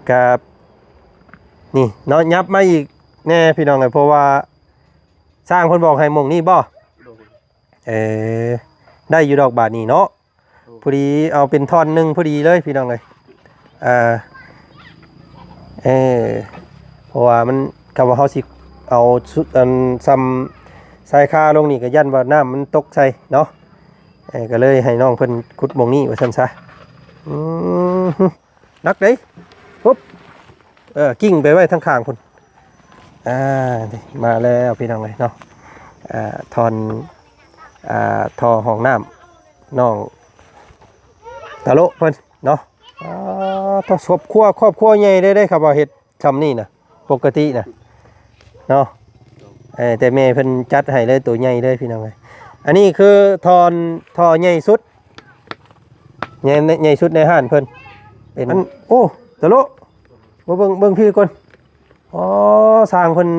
ກະນີ້ເນາະ ຫຍັບມາອີກແດ່ພີ່ນ້ອງເອີຍ ເພາະວ່າຊ່າງເພິ່ນບອກໃຫ້ໝ່ອງນີ້ບໍ່? ໂດຍ ເອີ ໄດ້ຢູ່ດອກບາດນີ້ເນາະ. ໂດຍ ພໍດີເອົາເປັນທ່ອນໜຶ່ງພໍດີເລີຍພີ່ນ້ອງເອີຍ. ອ່າ ເອີ ເພາະວ່າມັນ ຄຳວ່າເຮົາຊິເອົາສຸດ ອັນ ຊ່ຳຊາຍຄາລົງນີ້ ກໍຢ້ານວ່ານ້ຳມັນຕົກໃສ່ເນາະ. ເອີ ກໍເລີຍໃຫ້ນ້ອງເພິ່ນຂຸດໝ່ອງນີ້ວ່າຊັ້ນຊະ. ອືມ ໜັກເດ້. ປຸບ ເອີ ກິ້ງໄປໄວ້ທາງຂ້າງພຸ້ນ. ອ່າ ນີ້ມາແລ້ວພີ່ນ້ອງເອີຍເນາະ. ອ່າ ທ່ອນ ອ່າ ທໍ່ຫ້ອງນ້ຳນ້ອງຕາໂລະເພິ່ນເນາະ. ອ່າ ໂທ້ ຄອບຄົວ ຄອບຄົວໃຫຍ່ເດ້ ເດ້ ຄັບວ່າເຮັດຊ່ຳນີ້ນະ ປົກກະຕິນະເນາະ. ເອີ ແຕ່ແມ່ເພິ່ນຈັດໃຫ້ເລີຍ ໂຕໃຫຍ່ເລີຍພີ່ນ້ອງເອີຍ. ອັນນີ້ຄືທ່ອນ ທໍ່ໃຫຍ່ສຸດ ໃຫຍ່ ໃຫຍ່ສຸດໃນຮ້ານເພິ່ນເປັນ ອັນ ໂອ້ ຕາໂລະ ມາເບິ່ງ ເບິ່ງພີ້ກ່ອນ. ອໍ ຊ່າງເພິ່ນ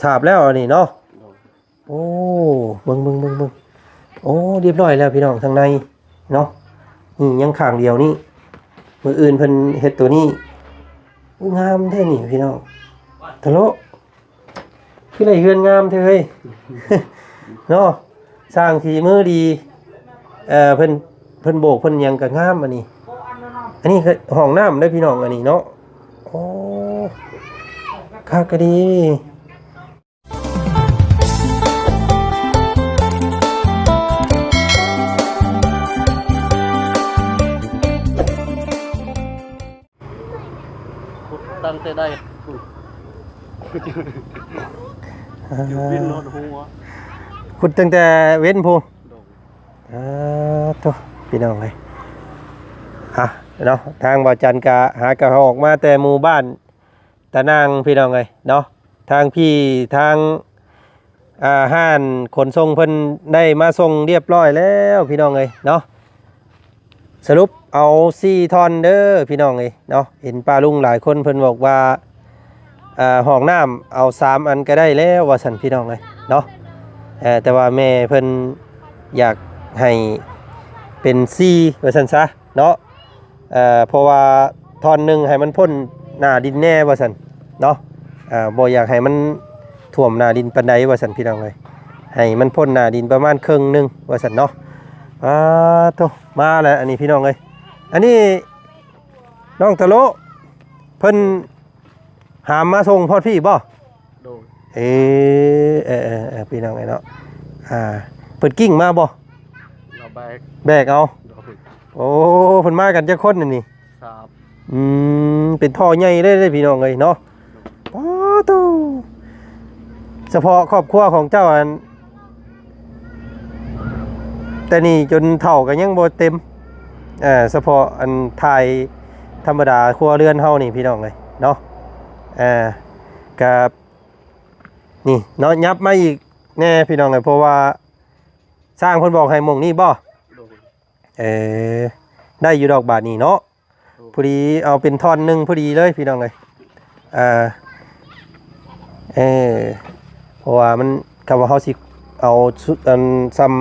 ສາບແລ້ວອັນນີ້ເນາະ. ໂອ້ ເບິ່ງ ເບິ່ງ ເບິ່ງ ເບິ່ງ. ໂອ້ ຮຽບຮ້ອຍແລ້ວພີ່ນ້ອງ ທາງໃນເນາະ. ນີ້ຍັງຂ້າງດຽວນີ້ ມື້ອື່ນເພິ່ນເຮັດໂຕນີ້. ໂອ້ ງາມແທ້ນີ້ພີ່ນ້ອງ ຕາໂລະ. ຄືໄດ້ເຮືອນງາມແທ້ເວີຍ ເນາະ. ຊ່າງຝີມືດີ ເອີ ເພິ່ນ ເພິ່ນໂບກເພິ່ນຫຍັງກໍງາມ. ອັນນີ້ ອັນນີ້ກໍຫ້ອງນ້ຳເດ້ພີ່ນ້ອງ ອັນນີ້ເນາະ. ໂອ້ ຄັກກະດີ. ຂຸດຕັ້ງແຕ່ໃດພຸ້ນ ຢູ່ວິນຮອດຫົວ ຂຸດຕັ້ງແຕ່ເວັນພຸ້ນ. ໂດຍ ເອີ ໂທ້ ພີ່ນ້ອງເອີຍ. ອ່ະ ເນາະ ທາງບ່າວຈັນກະຫາກະອອກມາແຕ່ໝູ່ບ້ານຕານາງ ພີ່ນ້ອງເອີຍເນາະ. ທາງພີ່ ທາງ ອ່າ ຮ້ານຂົນສົ່ງເພິ່ນໄດ້ມາສົ່ງຮຽບຮ້ອຍແລ້ວ ພີ່ນ້ອງເອີຍເນາະ. ສະຫຼຸບເອົາສີ່ທ່ອນເດີພີ່ນ້ອງເອີຍເນາະ. ເຫັນປ້າລຸງຫຼາຍຄົນເພິ່ນບອກວ່າ ເອີ ຫ້ອງນ້ຳເອົາສາມອັນກໍໄດ້ແລ້ວວ່າຊັ້ນ ພີ່ນ້ອງເອີຍເນາະ. ເອີ ແຕ່ວ່າແມ່ເພິ່ນຢາກໃຫ້ເປັນສີ່ວ່າຊັ້ນຊະເນາະ. ເອີ ເພາະວ່າທ່ອນໜຶ່ງໃຫ້ມັນພົ້ນໜ້າດິນແດ່ວ່າຊັ້ນເນາະ. ເອີ ບໍ່ຢາກໃຫ້ມັນຖ້ວມໜ້າດິນປານໃດວ່າຊັ້ນ ພີ່ນ້ອງເອີຍ. ໃຫ້ມັນພົ້ນໜ້າດິນປະມານເຄິ່ງໜຶ່ງວ່າຊັ້ນເນາະ. ອາ ໂທ້ ມາແລ້ວອັນນີ້ ພີ່ນ້ອງເອີຍ. ອັນນີ້ນ້ອງຕາໂລະ ເພິ່ນຫາມມາສົ່ງຮອດພີ້ບໍ່? ໂດຍ ເອີ ເອີ ເອີ ເອີ ພີ່ນ້ອງເອີຍເນາະ. ອ່າ ເພິ່ນກິ້ງມາບໍ່? ລາວແບກ ແບກເອົາ. ໂດຍ ໂອ້ ເພິ່ນມາກັນຈັກຄົນອັນນີ້? ສາມ. ອືມ ເປັນທໍ່ໃຫຍ່ເລີຍເດ້ ພີ່ນ້ອງເອີຍເນາະ. ໂດຍ ປາໂຕ ສະເພາະຄອບຄົວຂອງເຈົ້າອັນ ແຕ່ນີ້ຈົນເຖົ້າກໍຍັງບໍ່ເຕັມ. ເອີ ສະເພາະອັນຖ່າຍທຳມະດາຄົວເຮືອນເຮົານີ້ ພີ່ນ້ອງເອີຍເນາະ. ເອີ ກໍນີ້ເນາະ ຫຍັບມາອີກແດ່ພີ່ນ້ອງເອີຍ ເພາະວ່າຊ່າງເພິ່ນບອກໃຫ້ໝ່ອງນີ້ບໍ່? ໂດຍ ເອີ ໄດ້ຢູ່ດອກບາດນີ້ເນາະ. ໂດຍ ພໍດີເອົາເປັນທ່ອນໜຶ່ງພໍດີເລີຍພີ່ນ້ອງເອີຍ. ເອີ ເອີ ເພາະວ່າມັນ ຄຳວ່າເຮົາຊິເອົາສຸດ ອັນ ຊ່ຳ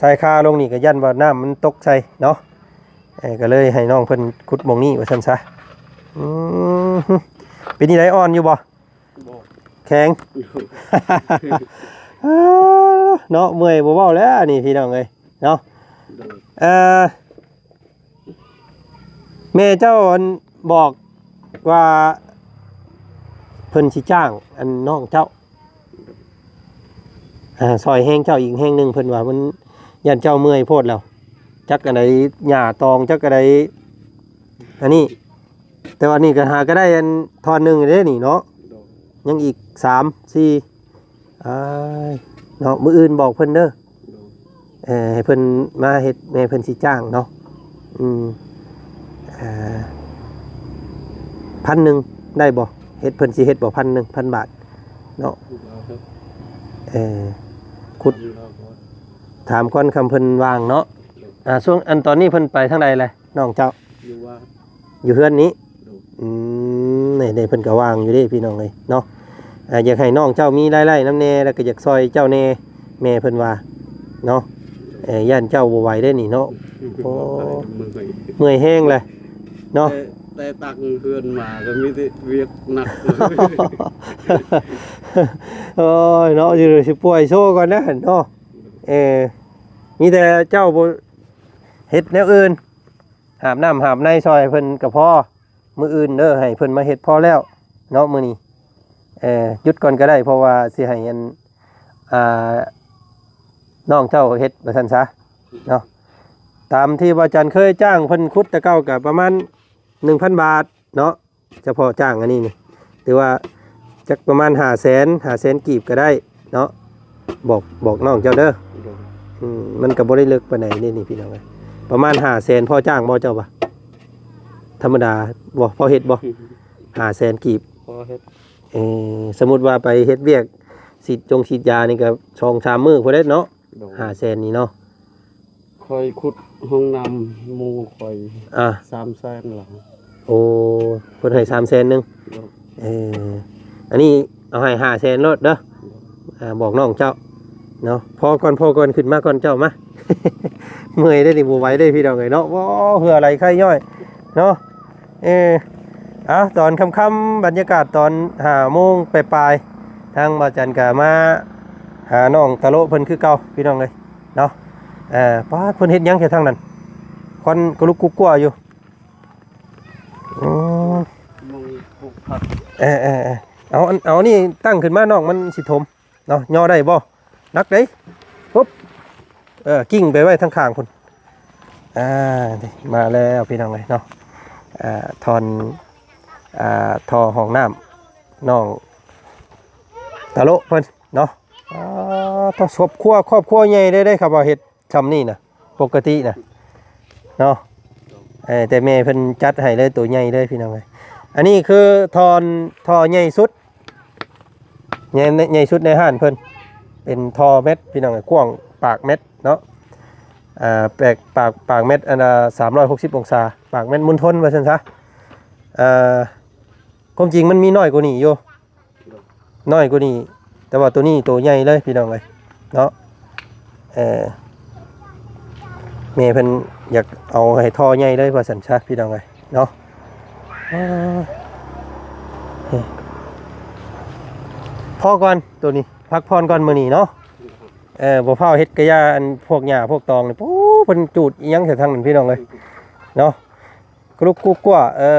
ຊາຍຄາລົງນີ້ ກໍຢ້ານວ່ານ້ຳມັນຕົກໃສ່ເນາະ. ເອີ ກໍເລີຍໃຫ້ນ້ອງເພິ່ນຂຸດໝ່ອງນີ້ວ່າຊັ້ນຊະ. ອືມ ເປັນຈັ່ງໃດ ອ່ອນຢູ່ບໍ່? ບໍ່ ແຂງ ເນາະ. ເມື່ອຍບໍ່ເວົ້າແລ້ວນີ້ ພີ່ນ້ອງເອີຍເນາະ. ໂດຍ ເອີ ແມ່ເຈົ້າອັນບອກວ່າເພິ່ນຊິຈ້າງອັນນ້ອງເຈົ້າ ອ່າ ຊ່ອຍແຮງເຈົ້າອີກແຮງໜຶ່ງ ເພິ່ນວ່າມັນຢ້ານເຈົ້າເມື່ອຍໂພດແລ້ວ ຈັກອັນໃດຫຍ້າຕອງ ຈັກອັນໃດ ອັນນີ້. ແຕ່ວ່ານີ້ກໍຫາກໍໄດ້ອັນທ່ອນໜຶ່ງເດ້ນີ້ເນາະ. ໂດຍ ຍັງອີກສາມ ສີ່ ອ້າຍ ເນາະ. ມື້ອື່ນບອກເພິ່ນເດີ. ໂດຍ ເອີ ໃຫ້ເພິ່ນມາເຮັດ ແມ່ເພິ່ນຊິຈ້າງເນາະ. ອືມ ເອີ ພັນໜຶ່ງໄດ້ບໍ່? ເຮັດ ເພິ່ນຊິເຮັດບໍ່ ພັນໜຶ່ງ ພັນບາດເນາະ. ເອີ ຂຸດ ຖາມກ່ອນ ຄຳເພິ່ນວ່າງເນາະ. ໂດຍ ອ່າ ຊ່ວງ ອັນຕອນນີ້ເພິ່ນໄປທາງໃດແຫຼະ ນ້ອງເຈົ້າ? ຢູ່ວ່າ ຢູ່ເຮືອນນີ້. ໂດຍ ອືມ ນີ້ ນີ້ເພິ່ນກໍວ່າງຢູ່ເດ້ ພີ່ນ້ອງເອີຍເນາະ. ອ່າ ຢາກໃຫ້ນ້ອງເຈົ້າມີລາຍໄດ້ນຳແດ່ ແລ້ວກໍຢາກຊ່ອຍເຈົ້າແດ່ ແມ່ເພິ່ນວ່າເນາະ. ເອີ ຢ້ານເຈົ້າບໍ່ໄຫວເດ້ນີ້ເນາະ. ໂອ້ ເມື່ອຍ ເມື່ອຍແຮງແຫຼະເນາະ. ເອີ ແຕ່ຕັ້ງເຮືອນມາກໍມີແຕ່ວຽກໜັກ. ໂອ້ຍເນາະ ຊິ ຊິປ່ວຍໂຊກ່ອນນະເນາະ. ເອີ ມີແຕ່ເຈົ້າບໍ່ເຮັດແນວອື່ນ ຫາບນ້ຳຫາບໃນຊ່ອຍເພິ່ນກໍພໍ. ມື້ອື່ນເດີ ໃຫ້ເພິ່ນມາເຮັດພໍແລ້ວເນາະມື້ນີ້. ເອີ ຢຸດກ່ອນກໍໄດ້ ເພາະວ່າຊິໃຫ້ອັນ ອ່າ ນ້ອງເຈົ້າເຮັດວ່າຊັ້ນຊະເນາະ. ຕາມທີ່ບ່າວຈັນເຄີຍຈ້າງເພິ່ນຂຸດແຕ່ເກົ່າກໍປະມານໜຶ່ງພັນບາດເນາະ ສະເພາະຈ້າງອັນນີ້ນີ້ ຖືວ່າຈັກປະມານຫ້າແສນ ຫ້າແສນກີບກໍໄດ້ເນາະ. ບອກ ບອກນ້ອງເຈົ້າເດີ. ໂດຍ ອືມ ມັນກໍບໍ່ໄດ້ເລິກປານໃດເດ້ນີ້ພີ່ນ້ອງເອີຍ. ປະມານຫ້າແສນພໍຈ້າງບໍ່ເຈົ້າວ່າ? ທຳມະດາບໍ່ ພໍເຮັດບໍ່? ຫ້າແສນກີບ ພໍເຮັດ. ເອີ ສົມມຸດວ່າໄປເຮັດວຽກສີດຢົງສີດຢານີ້ກໍສອງສາມມື້ພຸ້ນແຫຼະເນາະ. ໂດຍ ຫ້າແສນນີ້ເນາະ. ຂ້ອຍຂຸດຫ້ອງນ້ຳໝູ່ຂ້ອຍ ອ່າ ສາມແສນລະ. ໂອ້ ເພິ່ນໃຫ້ສາມແສນໜຶ່ງ. ໂດຍ ເອີ ອັນນີ້ເອົາໃຫ້ຫ້າແສນໂລດເດີ. ໂດຍ ອ່າ ບອກນ້ອງເຈົ້າເນາະ. ພໍກ່ອນ ພໍກ່ອນ ຂຶ້ນມາກ່ອນເຈົ້າມາ. ເມື່ອຍເດ້ນີ້ ບໍ່ໄຫວເດ້ພີ່ນ້ອງເອີຍເນາະ. ໂອ້ ເຫື່ອໄຫຼໄຄຍ້ອຍເນາະ. ເອີ ເອົາ ຕອນຄ່ຳໆ ບັນຍາກາດຕອນຫ້າໂມງປາຍໆ ທາງບ່າວຈັນກໍມາຫານ້ອງຕາໂລະເພິ່ນຄືເກົ່າພີ່ນ້ອງເອີຍເນາະ. ເອີ ປາດ ເພິ່ນເຮັດຫຍັງແຖວທາງນັ້ນ? ຄວັນກະລຸກກຸກກົວຢູ່. ອືມ ມອງປູກຜັກ. ເອີໆໆ ເອົາ ເອົານີ້ຕັ້ງຂຶ້ນມາ ນ້ອງມັນຊິຖົມເນາະ. ຍໍໄດ້ບໍ່? ໜັກເດ້. ປຶບ ເອີ ກິ້ງໄປໄວ້ທາງຂ້າງພຸ້ນ. ອ່າ ນີ້ມາແລ້ວພີ່ນ້ອງເອີຍເນາະ. ອ່າ ທ່ອນ ອ່າ ທໍ່ຫ້ອງນ້ຳນ້ອງຕາໂລະເພິ່ນເນາະ. ອ່າ ຕ້ອງຄອບຄົວ ຄອບຄົວໃຫຍ່ເດ້ ໄດ້ຄັບວ່າເຮັດຊ່ຳນີ້ນະ ປົກກະຕິນະເນາະ. ເອີ ແຕ່ແມ່ເພິ່ນຈັດໃຫ້ເລີຍ ໂຕໃຫຍ່ເລີຍພີ່ນ້ອງເອີຍ. ອັນນີ້ຄືທ່ອນ ທໍ່ໃຫຍ່ສຸດ ໃຫຍ່ ໃຫຍ່ສຸດໃນຮ້ານເພິ່ນ ເປັນທໍ່ແມັດພີ່ນ້ອງເອີຍ ກວ້າງປາກແມັດເນາະ. ເອີ ແປກ ປາກ ປາກແມັດ ອັນນ່າ ສາມຮ້ອຍຫົກສິບອົງສາ ປາກແມັດໝຸນທົນວ່າຊັ້ນຊະ. ເອີ ຄວາມຈິງມັນມີນ້ອຍກວ່ານີ້ຢູ່ ນ້ອຍກວ່ານີ້ ແຕ່ວ່າໂຕນີ້ໂຕໃຫຍ່ເລີຍພີ່ນ້ອງເອີຍເນາະ. ເອີ ແມ່ເພິ່ນຢາກເອົາໃຫ້ທໍ່ໃຫຍ່ເລີຍວ່າຊັ້ນຊະພີ່ນ້ອງເອີຍເນາະ. ເອີ ພໍກ່ອນໂຕນີ້ ພັກຜ່ອນກ່ອນມື້ນີ້ເນາະ. ເອີ ບໍ່ຟ້າວເຮັດກະຢ່າ ອັນພວກຫຍ້າພວກຕອງນີ້ ໂອ້ ເພິ່ນຈູດອີ່ຫຍັງໃສ່ທາງນັ້ນພີ່ນ້ອງເອີຍເນາະ. ກະລຸກກຸກກົວ ເອີ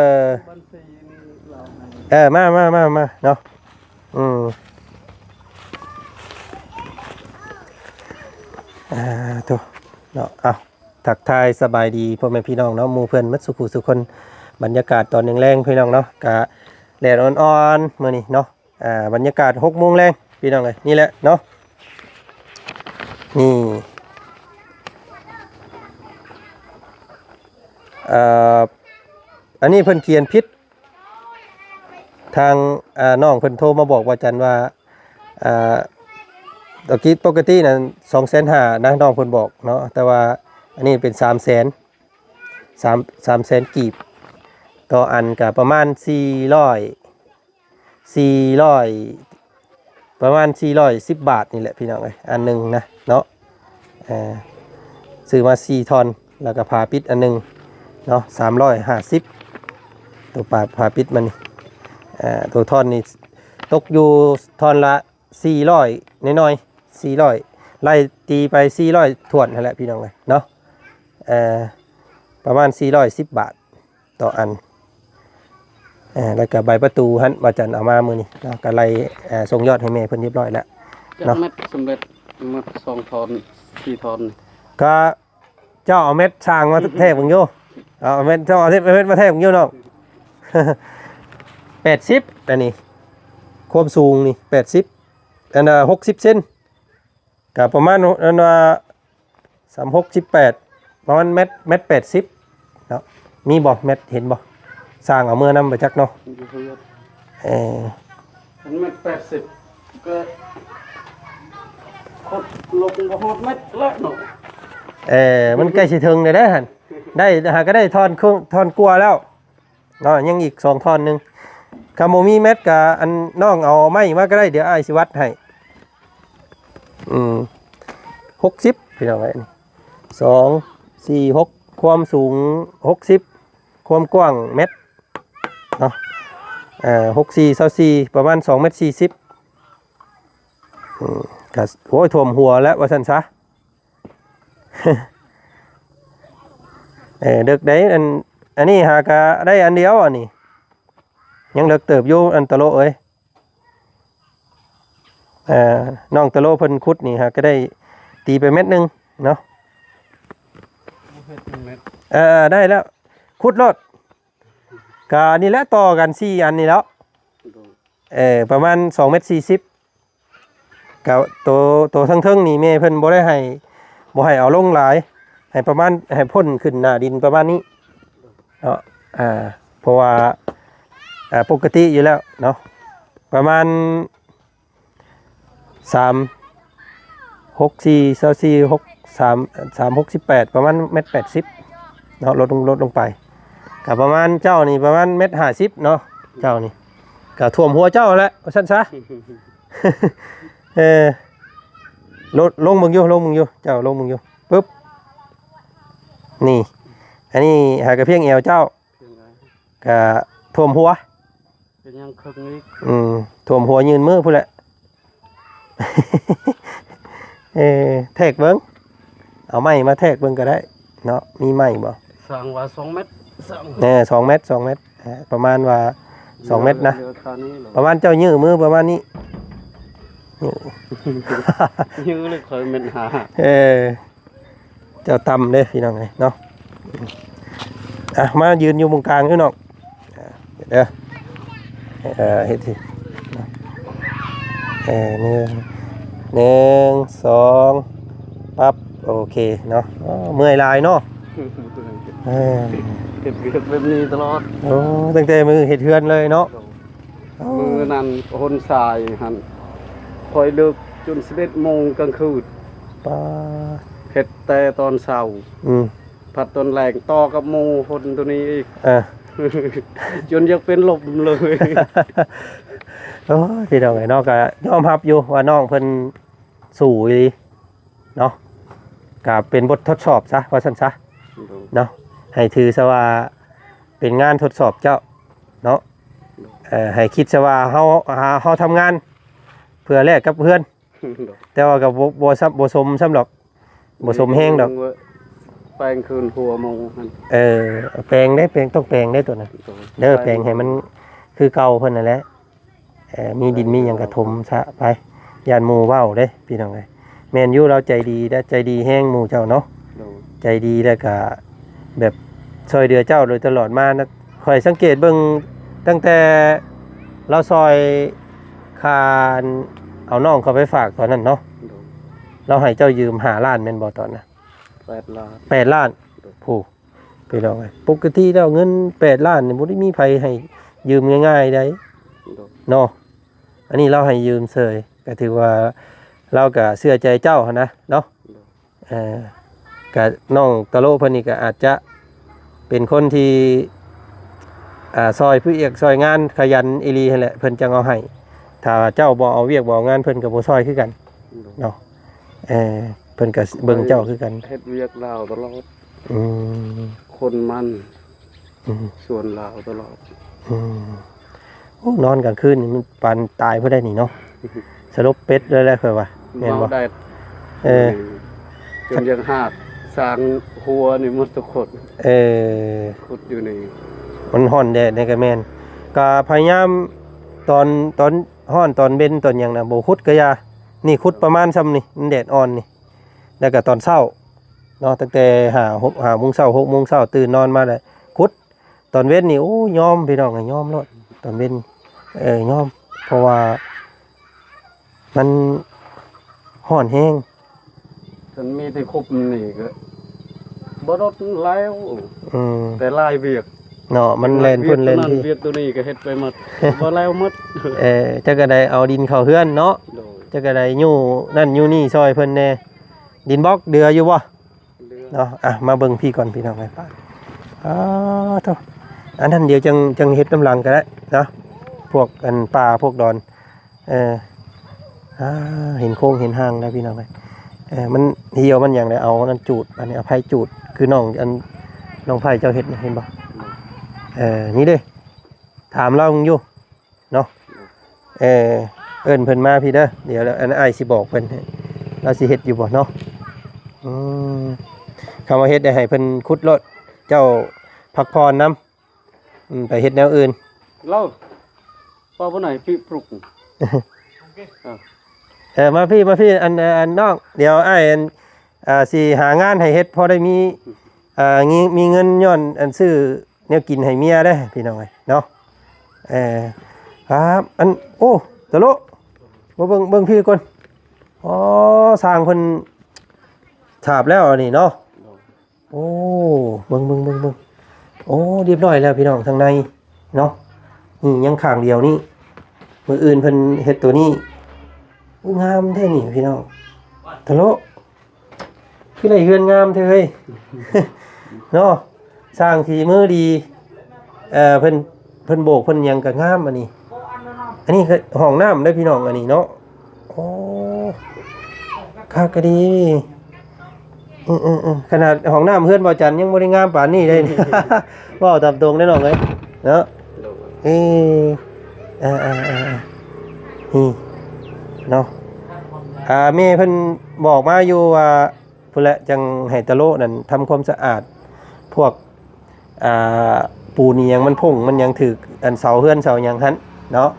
ເອີ ມາ ມາ ມາ ມາເນາະ. ອືມ ອ່າ ໂຕເນາະ. ເອົາ ທັກທາຍສະບາຍດີພໍ່ແມ່ພີ່ນ້ອງເນາະ ໝູ່ເພື່ອນໝົດສູ່ຜູ້ສູ່ຄົນ. ບັນຍາກາດຕອນແລງໆ ພີ່ນ້ອງເນາະ ກະແດດອ່ອນໆ ມື້ນີ້ເນາະ. ອ່າ ບັນຍາກາດຫົກໂມງແລງພີ່ນ້ອງເອີຍ ນີ້ແຫຼະເນາະ. ນີ້ ເອີ ອັນນີ້ເພິ່ນຂຽນຜິດ ທາງ ອ່າ ນ້ອງເພິ່ນໂທມາບອກວ່າຈັນວ່າ ອ່າ ຕະກີ້ປົກກະຕິນັ້ນສອງແສນຫ້ານະ ນ້ອງເພິ່ນບອກເນາະ ແຕ່ວ່າອັນນີ້ເປັນສາມແສນ ສາມ ສາມແສນກີບຕໍ່ອັນ ກະປະມານສີ່ຮ້ອຍ ສີ່ຮ້ອຍ ປະມານສີ່ຮ້ອຍສິບບາດນີ້ແຫຼະພີ່ນ້ອງເອີຍ ອັນໜຶ່ງນະເນາະ. ເອີ ຊື້ມາສີ່ທ່ອນ ແລ້ວກໍຝາປິດອັນໜຶ່ງເນາະ ສາມຮ້ອຍຫ້າສິບ ໂຕຝາ ຝາປິດມັນນີ້. ເອີ ໂຕທ່ອນນີ້ຕົກຢູ່ທ່ອນລະສີ່ຮ້ອຍໜ້ອຍໆ ສີ່ຮ້ອຍ ໄລ່ຕີໄປສີ່ຮ້ອຍຖ້ວນຫັ້ນແຫຼະພີ່ນ້ອງເອີຍເນາະ. ເອີ ປະມານສີ່ຮ້ອຍສິບບາດຕໍ່ອັນ. ເອີ ແລ້ວກໍໃບປະຕູຫັ້ນ ວ່າຈັນເອົາມາມື້ນີ້ເນາະ ກໍໄລ່ ເອີ ສົ່ງຍອດໃຫ້ແມ່ເພິ່ນຮຽບຮ້ອຍແລ້ວເນາະ. ຈັກແມັດສຳເລັດ ແມັດສອງທ່ອນ ສີ່ທ່ອນ ກໍ ເຈົ້າເອົາແມັດຊ່າງມາແທກເບິ່ງຢູ່. ເອົາແມັດ ເຈົ້າເອົາແມັດມາແທກເບິ່ງຢູ່ນ້ອງ. ແປດສິບ ອັນນີ້ ຄວາມສູງນີ້ແປດສິບ ອັນນ່າ ຫົກສິບເຊັນ ກໍປະມານ ອັນວ່າ ສາມຫົກສິບແປດ ປະມານແມັດ ແມັດແປດສິບເນາະ. ມີບໍ່ແມັດ ເຫັນບໍ່? ຊ່າງເອົາເມືອນຳໄປຈັກເນາະ. ຢູ່ເຮືອນ ເອີ ອັນແມັດແປດສິບ ກໍຄົດລົງບໍ່ຮອດແມັດແລ້ວເນາະ. ເອີ ມັນໃກ້ຊິເຖິງແລ້ວເດ້ຫັ້ນ. ໄດ້ ຫາກໍໄດ້ທ່ອນເຄິ່ງ ທ່ອນກວ່າແລ້ວເນາະ ຍັງອີກສອງທ່ອນໜຶ່ງ. ຄັນບໍ່ມີແມັດກໍ ອັນ ນ້ອງເອົາໄມ້ມາກໍໄດ້ ດຽວອ້າຍຊິວັດໃຫ້. ອືມ ຫົກສິບ ພີ່ນ້ອງເອີຍ ສອງ ສີ່ ຫົກ ຄວາມສູງຫົກສິບ ຄວາມກວ້າງແມັດ ເນາະ ເອີ ຫົກສີ່ຊາວສີ່ ປະມານສອງແມັດສີ່ສິບ ອືມ ກະ ໂອ້ຍ ຖ້ວມຫົວແລ້ວວ່າຊັ້ນຊະ ເອີ ເລິກໄດ໋ ອັນ ອັນນີ້ຫາກະໄດ້ອັນດຽວ ອັນນີ້ ຍັງເລິກເຕີບຢູ່ ອັນຕະໂລເອີຍ. ເອີ ນ້ອງຕະໂລເພິ່ນຂຸດນີ້ຫາກະໄດ້ຕີໄປແມັດໜຶ່ງເນາະ ເອີ ໄດ້ແລ້ວ ຂຸດໂລດ ກະນີ້ແຫຼະ ຕໍ່ກັນສີ່ອັນນີ້ແຫຼ້ວ ເອີ ປະມານສອງແມັດສີ່ສິບ ກະໂຕ ໂຕເທິງໆນີ້ແມ່ເພິ່ນບໍ່ໄດ້ໃຫ້ ບໍ່ໃຫ້ເອົາລົງຫຼາຍ ໃຫ້ປະມານ ໃຫ້ພົ້ນຂຶ້ນໜ້າດິນປະມານນີ້ເນາະ ອ່າ ເພາະວ່າ ອ່າ ປົກກະຕິຢູ່ແລ້ວເນາະ ປະມານ ສາມ ຫົກສີ່ ຊາວສີ່ ຫົກສາມ ສາມ ຫົກສິບແປດ ປະມານແມັດແປດສິບເນາະ ລົດລົງ ລົດລົງໄປ ກະປະມານເຈົ້ານີ້ປະມານແມັດຫ້າສິບເນາະ ເຈົ້ານີ້ ກະຖ້ວມຫົວເຈົ້າແຫຼະວ່າຊັ້ນຊະ ເອີ ລົດ ລົງເບິ່ງຢູ່ ລົງເບິ່ງຢູ່ ເຈົ້າລົງເບິ່ງຢູ່ ປຶບ ນີ້ ອັນນີ້ຫາກະພຽງແອວເຈົ້າ ກະຖ້ວມຫົວ ເປັນຫຍັງເຄິ່ງອີກ ອືມ ຖ້ວມຫົວຍື່ນມືພຸ້ນແຫຼະ ເອີ ແທກເບິ່ງ ເອົາໄມ້ມາແທກເບິ່ງກະໄດ້ເນາະ ມີໄມ້ບໍ່? ສ້າງວ່າສອງແມັດ ສ້າງ ເອີ ສອງແມັດ ສອງແມັດ ເອີ ປະມານວ່າສອງແມັດນະ ປະມານເຈົ້າຍື່ນມືປະມານນີ້ ຍື່ນແລ້ວຂ້ອຍແມັດຫ້າ ເອີ ເຈົ້າຕ່ຳເດ້ພີ່ນ້ອງເອີຍເນາະ ອ່ະ ມາຢືນຢູ່ໝົງກາງຢູ່ນ້ອງ ເດີ ເອີ ເຮັດຊິ ເອີ ໜຶ່ງ ໜຶ່ງ ສອງ ປັບ ໂອເຄເນາະ ໂອ້ ເມື່ອຍຫຼາຍເນາະ ເອີ ເຮັດວຽກແບບນີ້ຕະຫຼອດ ໂອ້ ຕັ້ງແຕ່ມື້ເຮັດເຮືອນເລີຍເນາະ ໂອ້ ມື້ນັ້ນຫົນສາຍຫັ້ນ ຂ້ອຍເລີກຈົນສິບເອັດໂມງກາງຄືນ ປາ ເຮັດແຕ່ຕອນເຊົ້າ ອືມ ພັດຕອນແລງຕໍ່ກັບໝູ່ຄົນໂຕນີ້ອີກ ເອີ ຈົນຢາກເປັນລົມເລີຍ ໂອ້ຍ ພີ່ນ້ອງເອີຍເນາະ ກະຍອມຮັບຢູ່ວ່ານ້ອງເພິ່ນສູ້ອີ່ຫຼີເນາະ ກະເປັນບົດທົດສອບຊະ ວ່າຊັ້ນຊະ ໂດຍ ເນາະ ໃຫ້ຖືຊະວ່າເປັນງານທົດສອບເຈົ້າເນາະ ໂດຍ ເອີ ໃຫ້ຄິດຊະວ່າເຮົາ ເຮົາທຳງານເພື່ອແລກກັບເຮືອນ ໂດຍ ແຕ່ວ່າກໍບໍ່ ບໍ່ຊຳ ບໍ່ສົມຊຳດອກ ບໍ່ສົມແຮງດອກ ແປງຄືນຫົວໝູ່ຫັ້ນ ເອີ ແປງເດ້ ແປງ ຕ້ອງແປງເດ້ໂຕນັ້ນ ໂດຍ ເດີ ແປງ ແປງໃຫ້ມັນຄືເກົ່າເພິ່ນນັ້ນແຫຼະ ເອີ ມີດິນມີຫຍັງກໍຖົມຊະໄປ ຢ້ານໝູ່ເວົ້າເດ້ພີ່ນ້ອງເອີຍ ແມ່ນຢູ່ ລາວໃຈດີເດ້ ໃຈດີແຮງໝູ່ເຈົ້າເນາະ ໂດຍ ໃຈດີ ແລ້ວກະແບບຊ່ອຍເຫຼືອເຈົ້າໂດຍຕະຫຼອດມານະ ຂ້ອຍສັງເກດເບິ່ງຕັ້ງແຕ່ລາວຊ່ອຍຄ່າເອົານ້ອງເຂົ້າໄປຝາກຕອນນັ້ນເນາະ ໂດຍ ລາວໃຫ້ເຈົ້າຢືມຫ້າລ້ານແມ່ນບໍ່ຕອນນັ້ນ? ແປດລ້ານ ແປດລ້ານ ໂດຍ ຜູ້ ພີ່ນ້ອງເອີຍ ປົກກະຕິແລ້ວເງິນແປດລ້ານນີ້ບໍ່ໄດ້ມີໃຜໃຫ້ຢືມງ່າຍໆໃດ ໂດຍ ເນາະ ອັນນີ້ລາວໃຫ້ຢືມເສີຍ ກໍຖືວ່າລາວກໍເຊື່ອໃຈເຈົ້າຫັ້ນນະເນາະ ໂດຍ ເອີ ກະນ້ອງຕະໂລເພິ່ນນີ້ກະອາດຈະເປັນຄົນທີ່ ອ່າ ຊ່ອຍຜູ້ວຽກຊ່ອຍງານຂະຫຍັນອີ່ຫຼີຫັ້ນແຫຼະ ເພິ່ນຈັ່ງເອົາໃຫ້ ຖ້າເຈົ້າບໍ່ເອົາວຽກບໍ່ເອົາງານ ເພິ່ນກໍບໍ່ຊ່ອຍຄືກັນ ໂດຍ ເນາະ ເອີ ເພິ່ນກໍເບິ່ງເຈົ້າຄືກັນ ເຮັດວຽກລາວຕະຫຼອດ ອືມ ຄົນມັນ ອືມ ສວນລາວຕະຫຼອດ ອືມ ໂອ້ ນອນກາງຄືນນີ້ມັນປານຕາຍພຸ້ນໃດນີ້ເນາະ ສະຫຼົບເປັດເລີຍແຫຼະຂ້ອຍວ່າ ແມ່ນບໍ່? ເມົາແດດ ເອີ ຈົນຢາກຫາກ ສ້າງຄົວນີ້ໝົດທຸກຄົນ ເອີ ຂຸດຢູ່ນີ້ ມັນຮ້ອນແດດນີ້ກໍແມ່ນ ກໍພະຍາຍາມຕອນ ຕອນຮ້ອນຕອນເວັນຕອນຫຍັງນະ ບໍ່ຂຸດກໍຢ່າ ນີ້ຂຸດປະມານຊ່ຳນີ້ ມັນແດດອ່ອນນີ້ ແລ້ວກໍຕອນເຊົ້າເນາະ ຕັ້ງແຕ່ຫ້າ ຫົກ ຫ້າໂມງເຊົ້າ ຫົກໂມງເຊົ້າ ຕື່ນນອນມາແລ້ວຂຸດ ຕອນເວັນນີ້ ໂອ້ ຍອມພີ່ນ້ອງ ຍອມໂລດຕອນເວັນ ເອີ ຍອມ ເພາະວ່າມັນຮ້ອນແຮງ ຄັນມີແຕ່ຂຸດນີ້ກໍບໍ່ລົດແລ້ວ ອືມ ແຕ່ຫຼາຍວຽກເນາະ ມັນແລ່ນພຸ້ນແລ່ນພີ້ ວຽກໂຕນີ້ກໍເຮັດໄປໝົດ ບໍ່ແລ້ວໝົດ ເອີ ເຈົ້າກໍໄດ້ເອົາດິນເຂົ້າເຮືອນເນາະ ໂດຍ ເຈົ້າກໍໄດ້ຍູ້ນັ້ນຍູ້ນີ້ຊ່ອຍເພິ່ນແດ່ ດິນບລັອກເຫຼືອຢູ່ບໍ່? ເນາະ ອ່ະ ມາເບິ່ງພີ້ກ່ອນພີ່ນ້ອງເອີຍ ປາດ ອ້າໂທ້ ອັນນັ້ນດຽວຈັ່ງ ຈັ່ງເຮັດນຳຫຼັງກໍໄດ້ເນາະ ພວກອັນປ່າພວກດອນ ເອີ ອ່າ ເຫັນໂຄງເຫັນຮ່າງແລ້ວພີ່ນ້ອງເອີຍ ເອີ ມັນຫ່ຽວມັນຫຍັງແລ້ວ ເອົາອັນນັ້ນຈູດ ອັນນີ້ເອົາໄຜ່ຈູດ ຄືນ້ອງ ອັນນ້ອງໄຜ່ເຈົ້າເຮັດນີ້ ເຫັນບໍ່? ເອີ ນີ້ເດ້ ຖາມລາວເບິ່ງຢູ່ເນາະ. ເອີ ເອີ້ນເພິ່ນມາພີ້ເດີ ດຽວອັນອ້າຍຊິບອກເພິ່ນ ລາວຊິເຮັດຢູ່ບໍ່ເນາະ. ອືມ ຄຳວ່າເຮັດໃຫ້ເພິ່ນຂຸດໂລດ ເຈົ້າພັກຜ່ອນນຳ. ອືມ ໄປເຮັດແນວອື່ນ ເລົ່າ ເວົ້າບໍ່ໜ້ອຍ ປິ ປຸກ ເອີ ເອີ ມາພີ້ ມາພີ້ ອັນ ອັນນ້ອງ ດຽວອ້າຍ ອັນ ອ່າ ຊິຫາງານໃຫ້ເຮັດ ພໍໄດ້ມີ ອ່າ ມີເງິນ ຍ້ອນອັນຊື້ແນວກິນໃຫ້ເມຍເດ້ ພີ່ນ້ອງເອີຍເນາະ. ເອີ ຄັບ ອັນ ໂອ້ ຕະໂລ ມາເບິ່ງ ເບິ່ງພີ້ກ່ອນ. ອໍ ຊ່າງເພິ່ນສາບແລ້ວອັນນີ້ເນາະ. ໂອ້ ເບິ່ງ ເບິ່ງ ເບິ່ງ ເບິ່ງ ໂອ້ ຮຽບຮ້ອຍແລ້ວພີ່ນ້ອງ ທາງໃນເນາະ. ນີ້ຍັງຂ້າງດຽວນີ້ ມື້ອື່ນເພິ່ນເຮັດໂຕນີ້. ໂອ້ ງາມແທ້ນີ້ພີ່ນ້ອງ ຕະໂລ ຄືໄດ້ເຮືອນງາມແທ້ເຮີ້ຍ ເນາະ. ຊ່າງຝີມືດີ ເອີ ເພິ່ນ ເພິ່ນໂບກເພິ່ນຫຍັງກໍງາມອັນນີ້. ອັນນີ້ກໍຫ້ອງນ້ຳເດ້ພີ່ນ້ອງ ອັນນີ້ເນາະ. ໂອ້ ຄັກກະດີ. ເອີໆໆ ຂະໜາດຫ້ອງນ້ຳເຮືອນບໍ່ຈັນຍັງບໍ່ໄດ້ງາມປານນີ້ເດ້ ເວົ້າຕາມຕົງເດ້ນ້ອງເອີຍເນາະ. ເອີ ເອີໆໆ ນີ້ເນາະ. ອ່າ ແມ່ເພິ່ນບອກມາຢູ່ວ່າ ພຸ້ນແຫຼະ ຈັ່ງໃຫ້ຕະໂລນັ້ນທຳຄວາມສະອາດ ພວກ ອ່າ ປູນອີ່ຫຍັງມັນພົ່ງມັນຫຍັງຖືກອັນເສົາເຮືອນເສົາຫຍັງຫັ້ນເນາະ.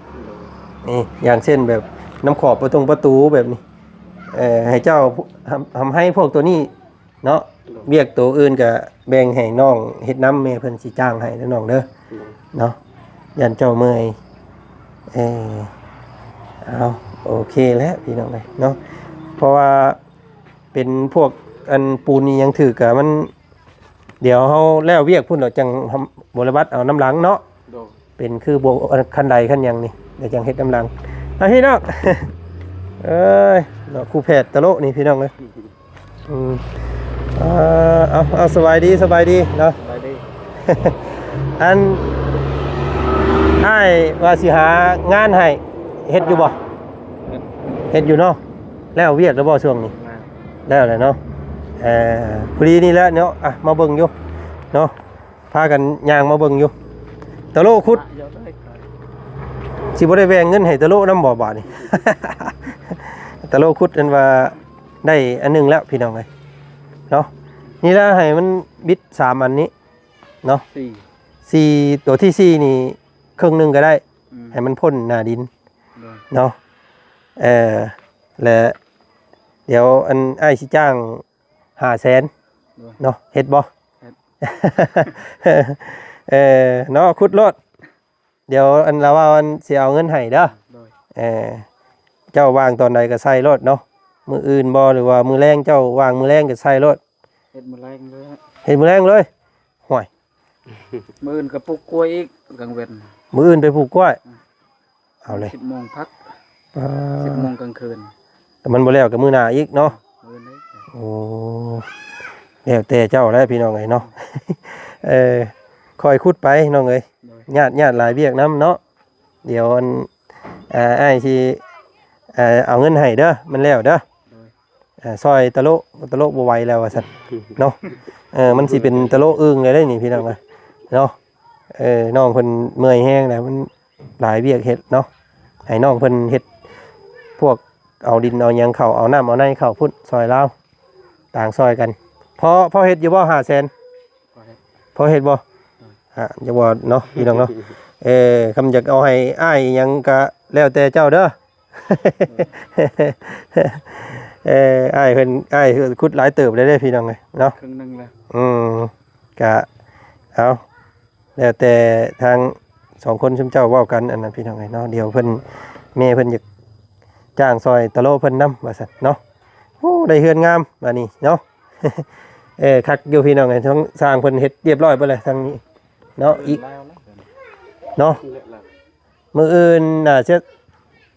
ນີ້ຢ່າງເຊັ່ນແບບນຳຂອບປະຕົງປະຕູແບບນີ້ ເອີ ໃຫ້ເຈົ້າທຳ ທຳໃຫ້ພວກໂຕນີ້ເນາະ. ໂດຍ ວຽກໂຕອື່ນກະແບ່ງໃຫ້ນ້ອງເຮັດນຳ ແມ່ເພິ່ນຊິຈ້າງໃຫ້ເດີນ້ອງເດີ. ໂດຍ ເນາະ ຢ້ານເຈົ້າເມື່ອຍ. ເອີ ເອົາ ໂອເຄແລ້ວພີ່ນ້ອງເອີຍເນາະ ເພາະວ່າ ເປັນພວກອັນປູນອີ່ຫຍັງຖືກກະມັນ ດຽວເຮົາແລ້ວວຽກພຸ້ນແລ້ວຈັ່ງບໍລິບັດເອົານຳຫຼັງເນາະ. ໂດຍ ເປັນຄືບໍ່ ອັນ ຄັນໄດຄັນຫຍັງນີ້ ດຽວຈັ່ງເຮັດນຳຫຼັງ. ອ່ະ ພີ່ນ້ອງ ເອີຍ ເນາະ ຄູ່ແພດຕະໂລະນີ້ພີ່ນ້ອງເອີຍ. ອືມ ເອີ ເອົາ ເອົາ ສະບາຍດີ ສະບາຍດີເນາະ ສະບາຍດີ. ອັນ ອ້າຍວ່າຊິຫາງານໃຫ້ ເຮັດຢູ່ບໍ່? ເຮັດ ເຮັດຢູ່ເນາະ. ແລ້ວວຽກແລ້ວບໍ່ຊ່ວງນີ້? ແລ້ວແຫຼະເນາະ. ເອີ ພໍດີນີ້ແຫຼະເນາະ ອ່ະ ມາເບິ່ງຢູ່ເນາະ ພາກັນຍ່າງມາເບິ່ງຢູ່. ຕະໂລະຂຸດ ຊິບໍ່ໄດ້ແບ່ງເງິນໃຫ້ຕະໂລະນຳບໍ່ບາດນີ້? ຕະໂລະຂຸດ ອັນວ່າໄດ້ອັນໜຶ່ງແລ້ວພີ່ນ້ອງເອີຍເນາະ. ນີ້ລະ ໃຫ້ມັນບິດສາມອັນນີ້ເນາະ ສີ່ ສີ່ ຕົວທີສີ່ນີ້ເຄິ່ງໜຶ່ງກໍໄດ້ ອືມ ໃຫ້ມັນພົ້ນໜ້າດິນ ໂດຍ ເນາະ. ເອີ ແລະ ດຽວອັນອ້າຍຊິຈ້າງຫ້າແສນ ໂດຍ ເນາະ ເຮັດບໍ່? ເຮັດ ເອີ ເນາະ ຂຸດໂລດ. ດຽວອັນລາວວ່າອັນຊິເອົາເງິນໃຫ້ເດີ. ໂດຍ ເອີ ເຈົ້າວ່າງຕອນໃດກໍໃສ່ໂລດເນາະ ມື້ອື່ນບໍ່ ຫຼືວ່າມື້ແລງ ເຈົ້າວ່າງມື້ແລງກໍໃສ່ໂລດ. ເຮັດມື້ແລງເລີຍ ເຮັດມື້ແລງເລີຍ. ຫ້ວຍ ມື້ອື່ນກໍປູກກ້ວຍອີກກາງເວັນ ມື້ອື່ນໄປປູກກ້ວຍ. ອືມ ເອົາເລີຍ ສິບໂມງພັກ ປາ ສິບໂມງກາງຄືນ ແຕ່ມັນບໍ່ແລ້ວກໍມື້ໜ້າອີກເນາະ. ມື້ນີ້ ໂອ້ ແລ້ວແຕ່ເຈົ້າແຫຼະພີ່ນ້ອງເອີຍເນາະ. ເອີ ຄ່ອຍຂຸດໄປນ້ອງເອີຍ ໂດຍ ຍາດ ຍາດຫຼາຍວຽກນຳເນາະ. ດຽວອັນ ອ່າ ອ້າຍຊິ ເອີ ເອົາເງິນໃຫ້ເດີ ມັນແລ້ວເດີ. ໂດຍ ເອີ ຊ່ອຍຕະໂລະ ຕະໂລະບໍ່ໄຫວແລ້ວວ່າຊັ້ນເນາະ. ເອີ ມັນຊິເປັນຕະໂລະອຶ່ງໄດ້ນີ້ພີ່ນ້ອງເອີຍເນາະ. ເອີ ນ້ອງເພິ່ນເມື່ອຍແຮງແລ້ວ ມັນຫຼາຍວຽກເຮັດເນາະ. ໃຫ້ນ້ອງເພິ່ນເຮັດພວກເອົາດິນເອົາຫຍັງເຂົ້າ ເອົານ້ຳເອົາໃນເຂົ້າພຸ້ນ ຊ່ອຍລາວ ຕ່າງຊ່ອຍກັນ. ພໍ ພໍເຮັດຢູ່ບໍ່ ຫ້າແສນ? ພໍເຮັດ ພໍເຮັດບໍ່? ອືມ ອ່າ ຢ່າວ່າເນາະ ພີ່ນ້ອງເນາະ. ເອີ ຄຳຢາກເອົາໃຫ້ອ້າຍຫຍັງກະແລ້ວແຕ່ເຈົ້າເດີ. ເອີ ອ້າຍເພິ່ນ ອ້າຍຂຸດຫຼາຍເຕີບແລ້ວເດ້ພີ່ນ້ອງເອີຍເນາະ ເຄິ່ງໜຶ່ງແລ້ວ. ອືມ ກະເອົາ ແລ້ວແຕ່ທາງສອງຄົນຊຸມເຈົ້າເວົ້າກັນອັນນັ້ນພີ່ນ້ອງເອີຍເນາະ. ດຽວເພິ່ນ ແມ່ເພິ່ນຢາກຈ້າງຊ່ອຍຕະໂລະເພິ່ນນຳວ່າຊັ້ນເນາະ. ໂອ້ ໄດ້ເຮືອນງາມບາດນີ້ເນາະ. ເອີ ຄັກຢູ່ພີ່ນ້ອງເອີຍ ທາງຊ່າງເພິ່ນເຮັດຮຽບຮ້ອຍເບິດແລ້ວທາງນີ້ເນາະ ອີກ ແລ້ວແລ້ວ ເນາະ. ມື້ອື່ນໜ້າຈະ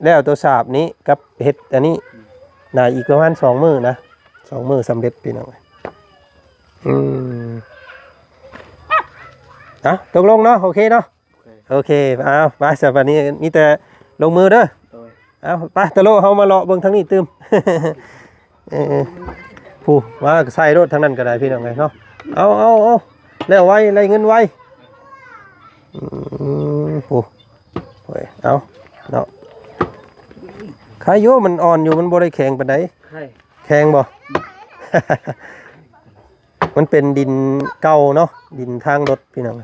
ແລ້ວໂຕສາບນີ້ກັບເຮັດອັນນີ້ ໜ້າອີກປະມານສອງມື້ນະ ສອງມື້ສຳເລັດພີ່ນ້ອງ. ອືມ ເອົາ ຕົກລົງເນາະ ໂອເຄເນາະ ໂອເຄ ໂອເຄ. ເອົາ ໄປ ສຳລັບນີ້ມີແຕ່ລົງມືເດີ. ໂດຍ ເອົາ ໄປ ຕະໂລະ ເຮົາມາເລາະເບິ່ງທາງນີ້ຕື່ມ. ເອີ ຜູ້ວ່າໃສ່ໂລດທາງນັ້ນກໍໄດ້ພີ່ນ້ອງເອີຍເນາະ. ເອົາ ເອົາ ເອົາ ແລ້ວໄວ ໄດ້ເງິນໄວ. ອືມ ໂອ້ ໂອ້ຍ ເອົາເນາະ ໄຄຢູ່ ມັນອ່ອນຢູ່ ມັນບໍ່ໄດ້ແຂງປານໃດ. ໄຄ ແຂງບໍ່? ມັນເປັນດິນເກົ່າເນາະ ດິນທາງລົດພີ່ນ້ອງ